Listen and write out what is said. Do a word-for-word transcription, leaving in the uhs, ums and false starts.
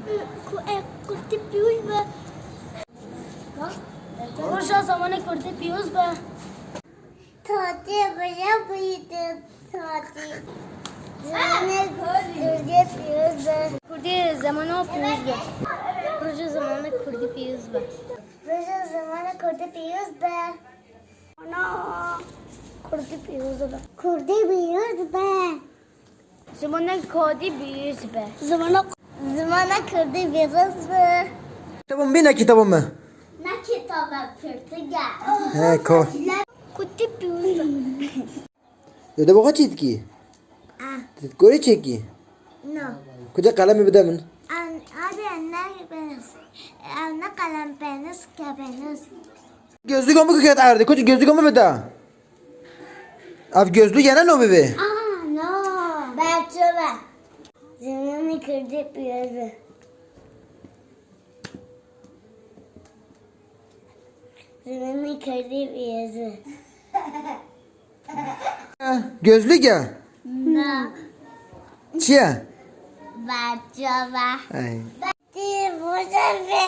Ku-, e, Kurdî pîroz be. Roja Zimanê Kurdî pîroz be. Tatî bile bîtin, tatî. Zimanê Kurdî pîroz be. Kurdî Zimanê Kurdî pîroz be. Roja Zimanê Kurdî pîroz be. Roja Zimanê Kurdî pîroz be. Ana, Kurdî pîroz be. Kurdî pîroz be. Zimanê Kurdî pîroz be. Zimana, zimana Kurdî pîroz be. Kitabê min bî ne kitabê min? Ne kitabê, pirtûk e. He, ko. Kurdî pîroz be. Ê, de bo xwe çi dikî? Ah. Tu gorê çêkî? No. Kuca qelemê bide min. An, abi, ne pênis. Ev ne qelem, pênis ke pênis. Gözlüğümü ket erdê. Kuca gözlüğümü bide. Ev gözlük yene no bibê. Ah, no. Berçe be. Zimanê Kurdî pîroz be. Zimanê Kurdî pîroz be. Gözlük ya. Na. Çi ye? Berçe be. Ay. Ti boşa be.